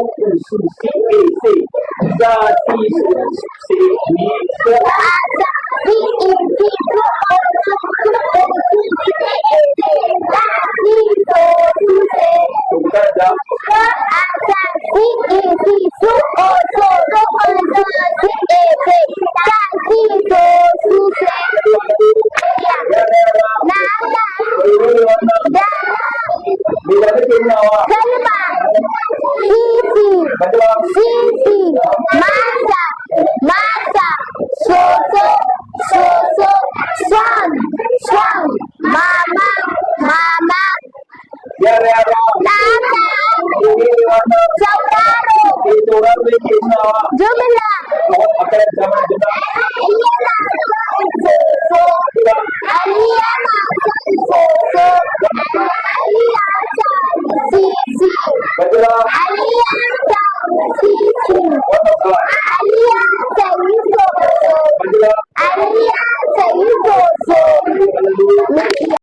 U S C A C Sa Si Su C D S A sa si i si su o su su o su C A C Sa si so su se. To, ku karanta. Sa a sa si i si su o so so o so C A C Sa si so su se. Ya. Yara yara. Na na. Menene wannan? Da. Me da kake nunawa? Kalma. Sisi. Ban ji ba. Sisi. Masa. Masa. Soso. Soso. Son. Son. Mama. Mama. Yara yara. Nana. Menene wannan? Sauraro. Eh, tauraro yake nunawa. Jumla. To, a karanta mana jumla. Ali yana son soso. Ali yana son soso. Ali ya samu sisi. Ban ji ba. Ali ya samu sisi.